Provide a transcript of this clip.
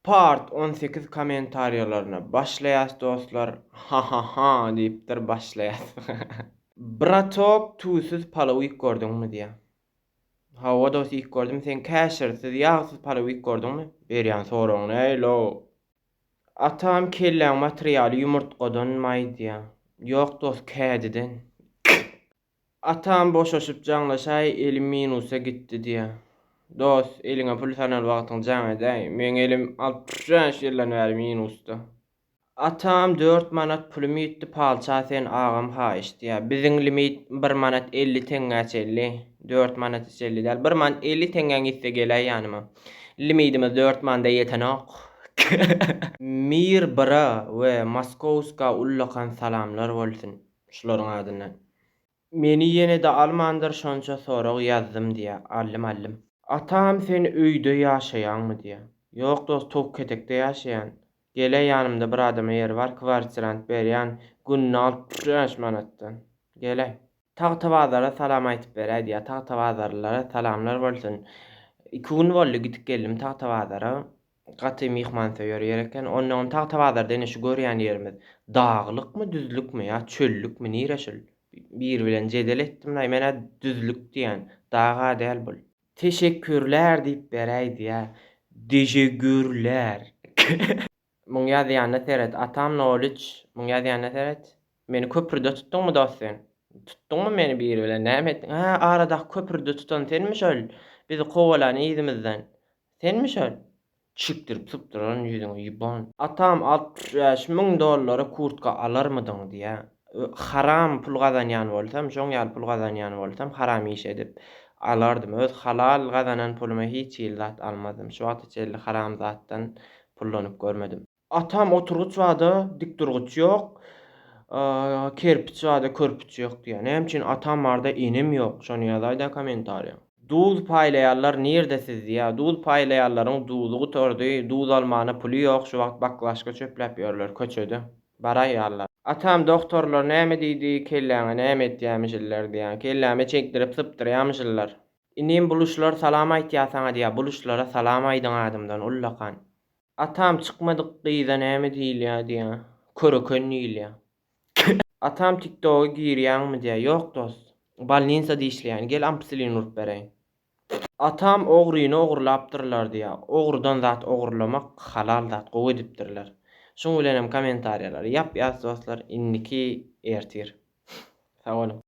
Part 18 kommentariýalaryna başlaýas dostlar hahaha diýipdir başlaýas. Bratok tuzsuz palaw iýip gördüňmi diýýär. Hawa dos iýip gördüm sen käşirsiz ýagsyz palaw iýip gördüňmi? Berýän soragyň nähili-ow. Atam kelläň materialy ýumurtgadanmaý diýýär. Ýok dos kädiden. Atam boşaşyp jaňlaşaý elim minusa gitdi diýä. Dos eliňe pul sanan wagtyň jaň edäý. Meň elim 65 ýyldan bäri minusda. Atam dört manat pulum ýitdi palça sen agam haýyş diýä. Biziň limit bir manat 50 teňňä çenli. Dört manat çenli däl. Bir manat 50 teňňäň ýitse geläý ýanyma. Limidimiz dört manda ýetenok. Mir bra we Moskowska ullakan salamlar bolsun. Şularyň adyndan. Meni ýenede almandyr şonça sorag ýazdym diýä. Aldym aldym. Atam sen öýde ýaşaýaňmy diýä. Ýok dost towuk ketekde ýaşaýan. Gele ýanymda bir adama ýer bar kwartirant berýän gününe 65 manatdan. Gele. Tagtabazara salam aýtyp beräý diýä. Tagtabazarlylara salamlar bolsun. Iki gün boldy gidip geldim Tagtabazara. Gaty myhmansöýer ýer eken. Onnoňam Tagtabazarda ine şu görýän ýerimiz. Daglykmy, düzlükmi ýa çöllükmi nire şul? Biri bilen jedel etdim-laý, men-ä düzlük diýýän. Dag-a däl bul. Teşekkürler diýip beräý diýýä. Deşegürler. Muň ýazýanyna seret, atam nol üç. Muň ýazýanyna seret. Meni köprüde tutduňmy dost sen? Tutduňmy meni biri bilen näme etdiň? Hä, aradaky köprüde tutan senmi şol? Bizi kowalan yzymyzdan. Senmi şol? Çikdirip sypdyraryn ýüzüňe ýuban. Atam 65 müň dollara kurtka alarmydyň diýä. Haram pul gazanýan bolsam, şoň ýaly pul gazanýan bolsam, haram iş edip alardym. Öz halal gazanan puluma hiç hili zat almazdym. Şu wagta çenli haram zatdan pullanyp görmedim. Atam oturgyç barda dik durgyç ýok, kerpiç barda körpüç ýok diýýär. Näme üçin atam barda enem ýok? Şony ýazaýda kommentariýa. Duz paýlaýanlar nirde siz diýýär. Duz paýlaýanlaryň duzy gutardy, duz almana puly ýok, şu wagt baklaşka çöpläp ýörler köçede. Baraýarlar. Atam dogtorlar näme diýdi, kelläňe näme etýämişiller diýýär. Kelläme çekdirip sypdyrýamyşyllar. Inim buluşlar salam aýtýar saňa diýýär. Buluşlara salam aýdyň adymdan ullakan. Atam çykmadyk gyza näme diýilýär diýýä. Köreken diýilýär. Atam tiktoga girýäňmi diýýä. Ýok dost. Bolninsada işleýän. Gel ampicillin urup bereýin. Atam ogryny ogurlapdyrlar diýýä. Ogrudan zat ogurlamak halal zat gowy edipdirler. Şuň bilenem kommentariýalary ýapýas dostlar. Indiki ertir. Sag boluň.